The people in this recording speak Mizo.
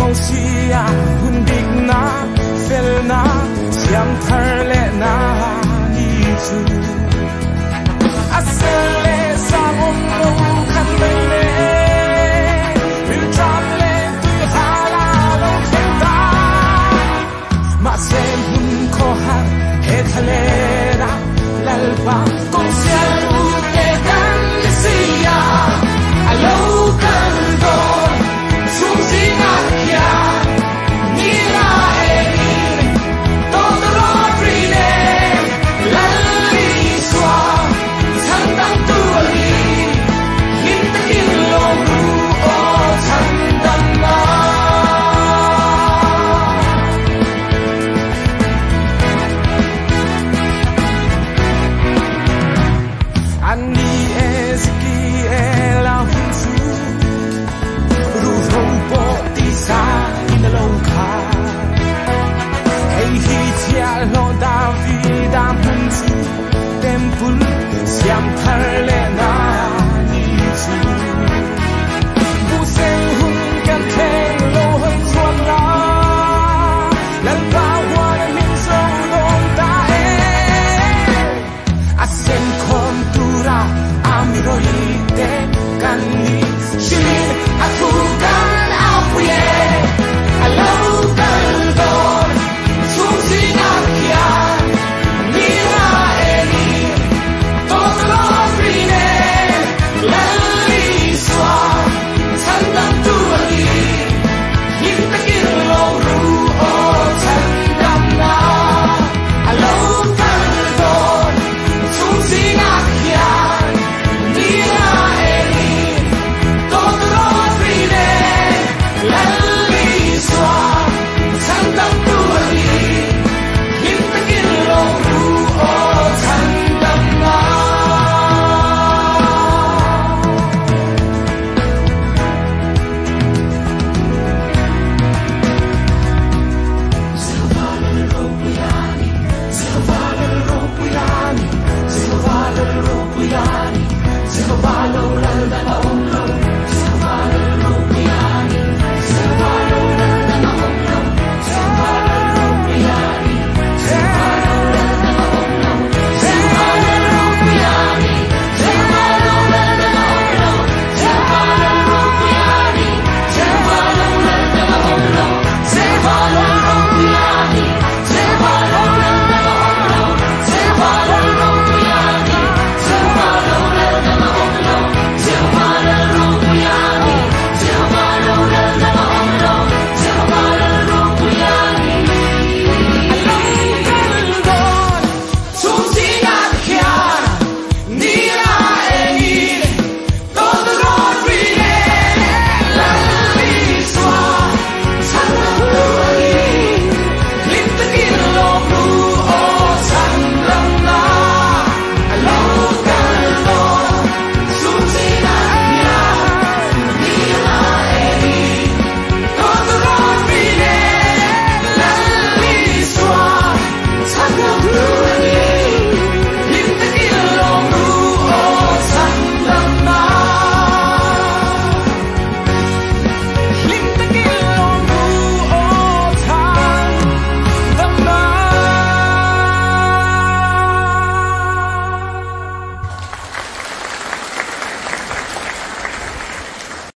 Mosia hun dik na fel na siam thar le na ni chu a sel le sang om lo khan mei le ril tram le tui hala lo thleng ta ma se hun kho har he thale ra lalpa kong sial u te kan ni sia a lo kal don chung zinga khian ni la e ni to ro pri ne lal Isua chan dam tu ali him takin lo ru o chan dam na. Ani Ezekiel a hun chu ru ro po ti sa in lo kha hei hi chia lo David a hun chu temple siam thar le na ni chu bu seng hun kan thleng lo hang chuan la lal pa huan min zo dong ta e a sem khom tura ami roi te kan ni shilin a thu kan au puye a lo kal don chung zinga khian ni la e ni to lo pri ne lal Isua chan dam tu ali him takin lo ru o chan dam na a lo kal don chung zinga khian ni la e ni to lo pri ne lal Isua chan dam tu ali him takin lo ru o chan dam na. Jehovah lal ro puyani, Jehovah lal ro puyani, Jehovah lo lal da